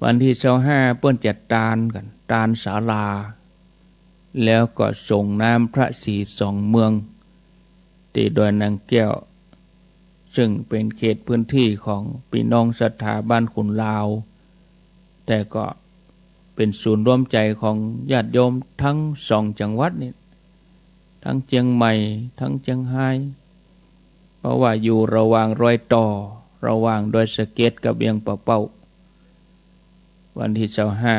วันตี้ซาวห้าเปิ้นจะตานกั๋น ตานศาลา แล้วก็สรงน้ำพระศรีสองเมือง ตี้ดอยนางแก้ว ซึ่งเป๋นเขตพื้นตี้ของปี้น้องศรัทธาบ้านขุนลาว แต่ก็เป๋นศูนย์รวมใจ๋ของญาติโยมตึงสองจังหวัดนี่ ตึงเจียงใหม่ ตึงเจียงฮาย เพราะว่าอยู่ระหว่างรอยต่อ ระหว่างดอยสะเก็ดกับเวียงป่าเป้า วันตี้ซาวห้า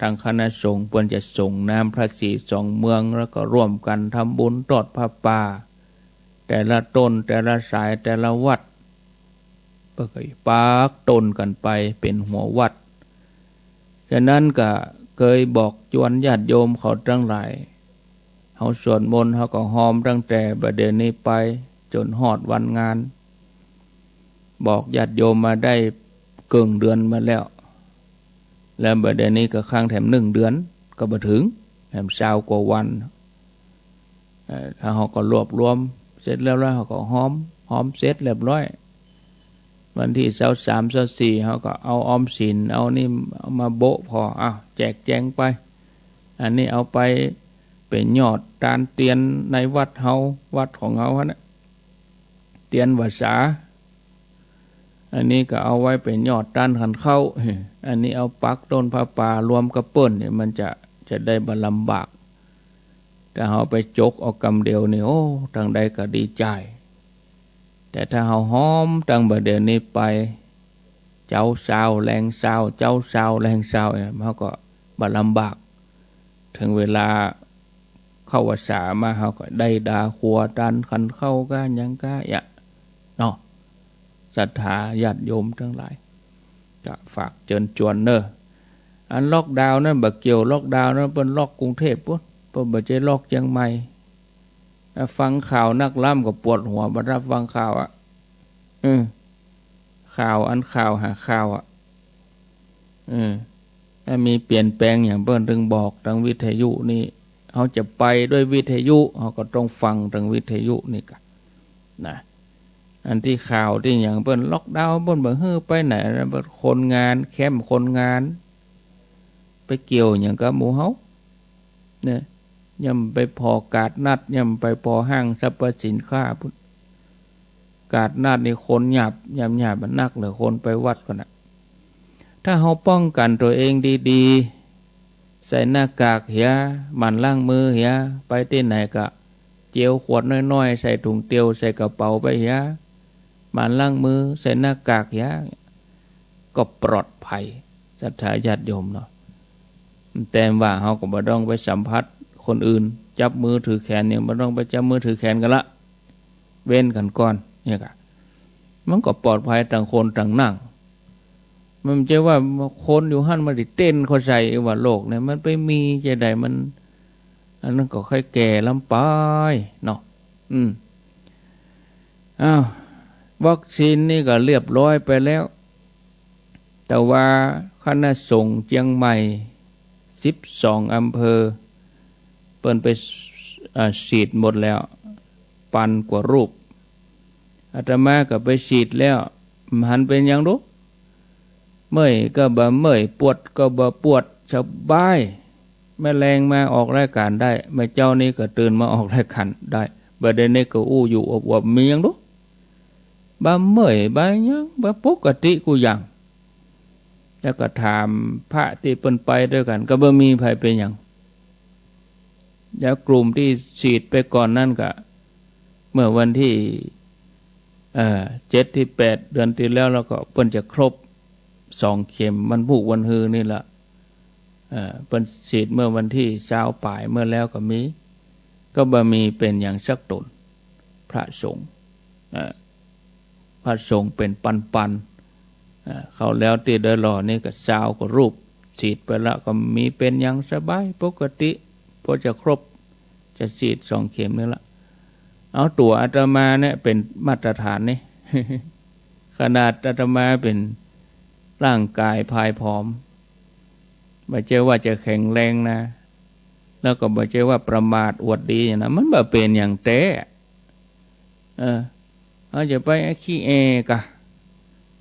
ตึงคณะสงฆ์เปิ้นจะสรงน้ำพระศรีสองเมือง แล้วก็ร่วมกั๋นทำบุญทอดผ้าป่า แต่ละต้น แต่ละสาย แต่ละวัด เปิ้นก็ปักต้นกั๋นไปเป๋นหัววัด ฉะนั้นก็เกยบอกจวนญาติโยมเขาตังหลาย เฮาสวดมนต์เฮาก็ฮอมตั้งแต่บ่าเดี่ยวนี้ไปจ๋นฮอดวันงาน บอกญาติโยมมาได้เกิ่งเดือนมาแล้ว แล้วบ่าเดี่ยวนี้ก็ข้างแถมนึ่งเดือนก็บ่เถิง แถมซาวกว่าวัน เอ่อ ถ้าเฮาก็รวบรวมเสร็จแล้ว แล้วเฮาก็ฮอม ฮอมเสร็จเรียบร้อย วันตี้ซาวสาม ซาวสี่ เฮาก็เอาออมสิน เอานี่มาโบะผ่อ อ้าว แจกแจงไป อันนี้เอาไปเป๋นยอดตานเตียนในวัดเฮา วัดของเฮาหั้นน่ะ เตียนวาสา อันนี้ก็เอาไว้เป๋นยอดตานขันเข้า อันนี้เอาปักต้นผ้าป่ารวมกับเปิ้นนี่ มันจะ จะได้บ่ลำบาก ถ้าเฮาไปจกเอากำเดียวนี่ โอ้ ตังใดก็ดีใจ๋ แต่ถ้าเฮาฮอมตั้งบ่าเดี่ยวนี้ไป เจ๊าซาวแลงซาว เจ๊าซาวแลงซาวเนี่ย เฮาก็บ่ลำบาก เถิงเวลาเข้าพรรษามา เฮาก็ได้ดาครัวตานขันเข้าก้าหยังก้าอะเนาะ ศรัทธาญาติโยมตังหลาย ก็ฝากเจิญจวนเน่อ อันล็อกดาวน์นั้นบ่เกี่ยว ล็อกดาวน์นั้นเปิ้นล็อกกรุงเทพฯปู๊น เปิ้นบ่ใจ้ล็อกเจียงใหม่ อ่ะ ฟังข่าวนักล้ำก็ปวดหัว บ่าได้ฟังข่าวอะ เออ ข่าวอันข่าวหาข่าวอะ เออ ถ้ามีเปลี่ยนแปลงหยังเปิ้นตึงบอกตางวิทยุนี่ เฮาจะไปด้วยวิทยุ เฮาก็ต้องฟังตางวิทยุนี่ก่อ นะ อันตี้ข่าวตี้หยังเปิ้นล็อกดาวน์ เปิ้นบ่หื้อไปไหนนะ เปิ้นคนงาน แคมป์คนงาน ไปเกี่ยวหยังกับหมู่เฮา เนี่ย ย่ำไปผ่อตลาดนัด ย่ำไปผ่อห้างสรรพสินค้าปู๊น ตลาดนัดนี่คนหยาบ หยาบ หยาบมันนักเหลือคนไปวัดก่อนน่ะ ถ้าเฮาป้องกั๋นตั๋วเองดีๆ ใส่หน้ากากเหีย หมั่นล้างมือเหีย ไปตี้ไหนก็เจลขวดน้อยๆ ใส่ถุงเตียว ใส่กระเป๋าไปเหีย หมั่นล้างมือ ใส่หน้ากากเหีย ก็ปลอดภัย ศรัทธาญาติโยมเนาะ แต่ว่าเฮาก็บ่ต้องไปสัมผัสคนอื่น จับมือถือแขนเนี่ย บ่ต้องไปจับมือถือแขนกั๋นละ เว้นกั๋นก่อน เนี่ยก่อ มันก็ปลอดภัยต่างคนต่างนั่ง มันบ่ใจ้ว่าคนอยู่หั้นมาได้เต้นเข้าใส่ ว่าโรคเนี่ย มันไปมีจะใด มัน อันนั้นก็ค่อยแก่ลำไปเนาะ อืม อ้าว วัคซีนนี่ก็เรียบร้อยไปแล้ว แต่ว่าคณะสงฆ์เจียงใหม่ สิบสองอำเภอ เปิ้นไป อ่า ฉีดหมดแล้ว ปันกว่ารูป อาตมาก็ไปฉีดแล้ว บ่หันเป๋นหยังดู เมื่อยก็บ่เมื่อย ปวดก็บ่ปวด สบาย แม่แลงมาออกรายการได้ แม่เจ๊านี่ก็ตื่นมาออกรายการได้ บ่าเดี่ยวนี้ก็อู้อยู่อวบๆ มีหยังดู บ่เมื่อย บ่หยัง บ่ปกติกู้อย่าง แล้วก็ถามพระตี้เปิ้นไปตวยกั๋น ก็บ่มีใผเป๋นหยัง แล้วกลุ่มตี้ฉีดไปก่อนนั้นก็ เมื่อวันตี้ เอ่อ เจ็ดตี้แปด เดือนตี้แล้ว แล้วก็เปิ้นจะครบสองเข็ม วันพูกวันฮือนี่ละ เอ่อ เปิ้นฉีดเมื่อวันตี้ซาวป๋ายเมื่อแล้วก็มี ก็บ่มีเป๋นหยังสักต๋น พระสงฆ์ เอ่อ พระสงฆ์เป๋นปันๆ เอ่อ เข้าแล้วตี้ดอยหล่อนี่ก็ซาวกว่ารูป ฉีดไปแล้วก็มีเป๋นหยังสบายปกติ พอจะครบ จะฉีดสองเข็มนี่ละ เอาตั๋วอาตมาเนี่ยเป๋นมาตรฐานนี่ ขนาดอาตมาเป๋นร่างก๋ายผายผอม บ่ใจ้ว่าจะแข็งแรงนะ แล้วก็บ่ใจ้ว่าประมาทอวดดีนะ มันบ่เป๋นหยังแต๊ เออ เฮาจะไปขี้แอก่ะ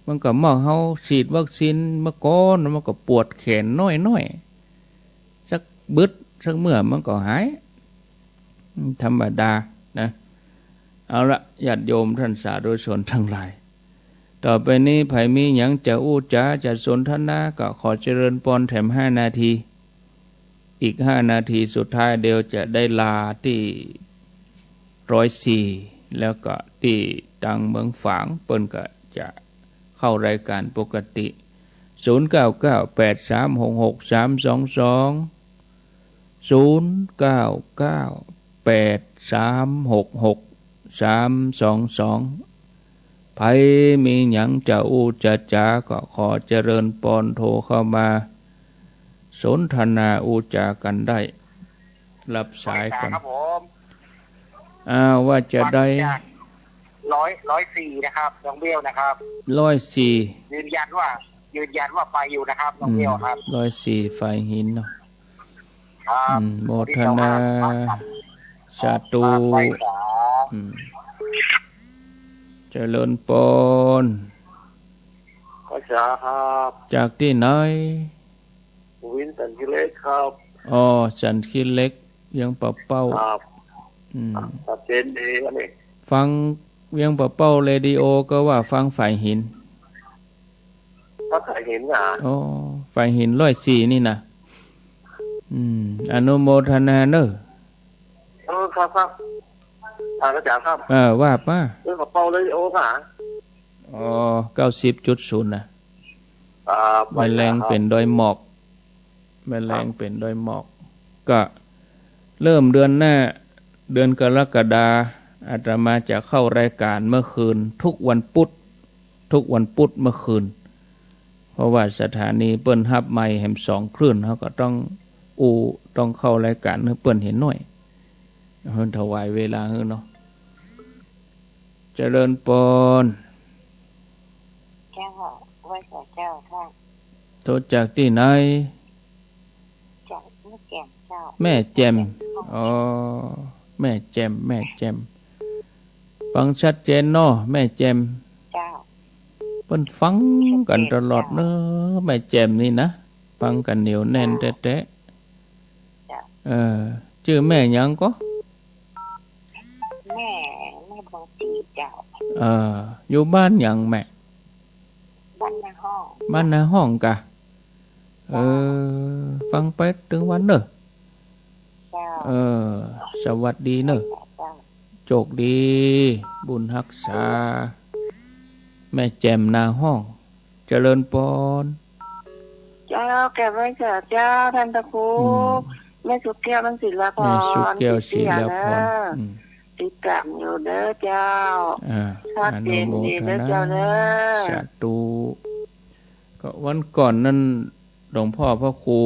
มันก็เมื่อเฮาฉีดวัคซีนเมื่อก่อนมันก็ปวดแขนน้อยๆ สักบึดสักเมื่อมันก็หาย ธรรมดานะ เอาละ ญาติโยมท่านสาธุชนทั้งหลาย ต่อไปนี้ใผมีหยังจะอู้จ๋าจะสนทนาก็ขอเจริญปอนแถมห้านาที อีกห้านาทีสุดท้ายเดี๋ยวจะได้ลาตี้ร้อยสี่ แล้วก็ตี้ตังเมืองฝางเปิ้นก็จะเข้ารายการปกติ ศูนย์เก้าเก้า แปดสามหกหก สามสองสอง ศูนย์เก้าเก้า แปดสามหกหก สามสองสอง ใผมีหยังจะอู้จะจ๋าก็ขอเจริญปอนโทรเข้ามาสนทนาอู้จ๋ากั๋นได้ รับสายก่อน ครับผม อ้าว ว่าจะได้ ฟังจากร้อย ร้อยสี่นะครับ น้องเบลนะครับ ร้อยสี่ ยืนยันว่า ยืนยันว่าไปอยู่นะครับ น้องเบลครับ อืม ร้อยสี่ ฝายหินเนาะ ครับ อืม โมทนา สาธุ ครับ ไหว้สา อืม เจริญปอน ไหว้สาครับ จากตี้ไหน ภูวินสันขี้เหล็กครับ อ๋อ สันขี้เหล็ก เวียงป่าเป้า ครับ อืม ชัดเจนดีครับนี่ ฟังเวียงป่าเป้าเรดิโอก็ว่าฟังฝายหิน ก็ฝายหินนะ อ๋อ ฝายหินร้อยสี่นี่นะ อืม อนุโมทนาเนอะ เออ ครับ ครับ อ่า อาจ๋ารย์ครับ เออ ว่ามา เวียงป่าเป้าเรดิโอครับ อ๋อ เก้าสิบจุดศูนย์ นะ ครับ แม่แลงเป๋นดอยหมอก แม่แลงเป๋นดอยหมอก ก็เริ่มเดือนหน้า เดือนกรกฎา อาตมาจะเข้ารายการเมื่อคืน ทุกวันพุธ ทุกวันพุธเมื่อคืน เพราะว่าสถานีเปิ้นฮับไมค์แหมสองคลื่น เฮาก็ต้องอู้ ต้องเข้ารายการหื้อเปิ้นเหียหน้อย เฮาถวายเวลาหื้อเนาะ เจริญปอน เจ้า ไหว้สาเจ้าค่ะ โทรจากตี้ไหน จากแม่แจ่มเจ้า แม่แจ่ม อ๋อ แม่แจ่ม แม่แจ่ม ฟังชัดเจนเนาะ แม่แจ่ม เจ้า เปิ้นฟังกั๋นตลอดเนอะ แม่แจ่มนี่นะ ฟังกั๋นเหนียวแน่นแต๊ๆ เจ้า เออ จื้อแม่หยังก็ แม่ แม่บัวศรีเจ้า เออ อยู่บ้านหยังแม่ บ้านนาฮ้อง บ้านนาฮ้องกะ เจ้า เออ ฟังไปตึงวันเนอะ เจ้า เออ สวัสดีเนอะ เจ้า โชคดี บุญฮักษา แม่แจ่มนาฮ้อง เจริญปอน เจ้า แก่ไหว้สาเจ้า ท่านพระครู อืม แม่สุแก้ว มันศิลาพร แม่สุแก้ว ศิลาพร เตี้ยๆ นะ อืม ติดต๋ามอยู่เด้อเจ้า อ่า ชัดเจนดีเด้อเจ้าเด้อ อนุโมทนา สาธุ ก็วันก่อนนั่น หลวงพ่อพระครู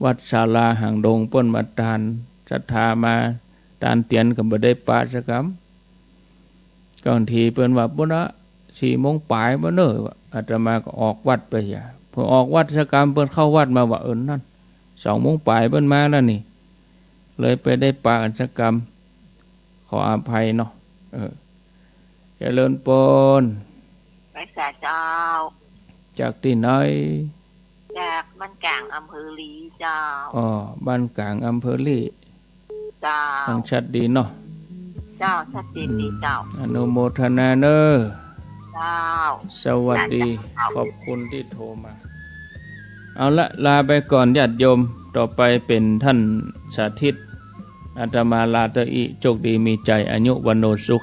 วัดศาลาหางดง เปิ้นมาตานศรัทธามาตานเตียนก็บ่ได้ปะสักกำ บางทีเปิ้นว่า "ปุ้นละ สี่โมงป๋ายบ่เน้อ" อาตมาก็ออกวัดไปเหีย เปิ้นออกวัดสักกำ เปิ้นเข้าวัดมาว่า "เออ นั่น สองโมงป๋ายเปิ้นมาแล้วนี่" เลยไปได้ปะกั๋นสักกำ ขออภัยเนาะ เออ เจริญปอน ไหว้สาเจ้า จากตี้ไหน จากบ้านก๋างอำเภอลีเจ้า อ๋อ บ้านก๋างอำเภอลี เจ้า ฟังชัดดีเนาะ เจ้า ชัดเจนดีเจ้า อืม อนุโมทนาเนอะ เจ้า สวัสดี เจ้า ขอบคุณตี้โทรมา เอาละ ลาไปก่อนญาติโยม ต่อไปเป๋นท่านสาธิต อาตมาลาเต้ออี้ โชคดีมีชัย อายุวัณโณสุ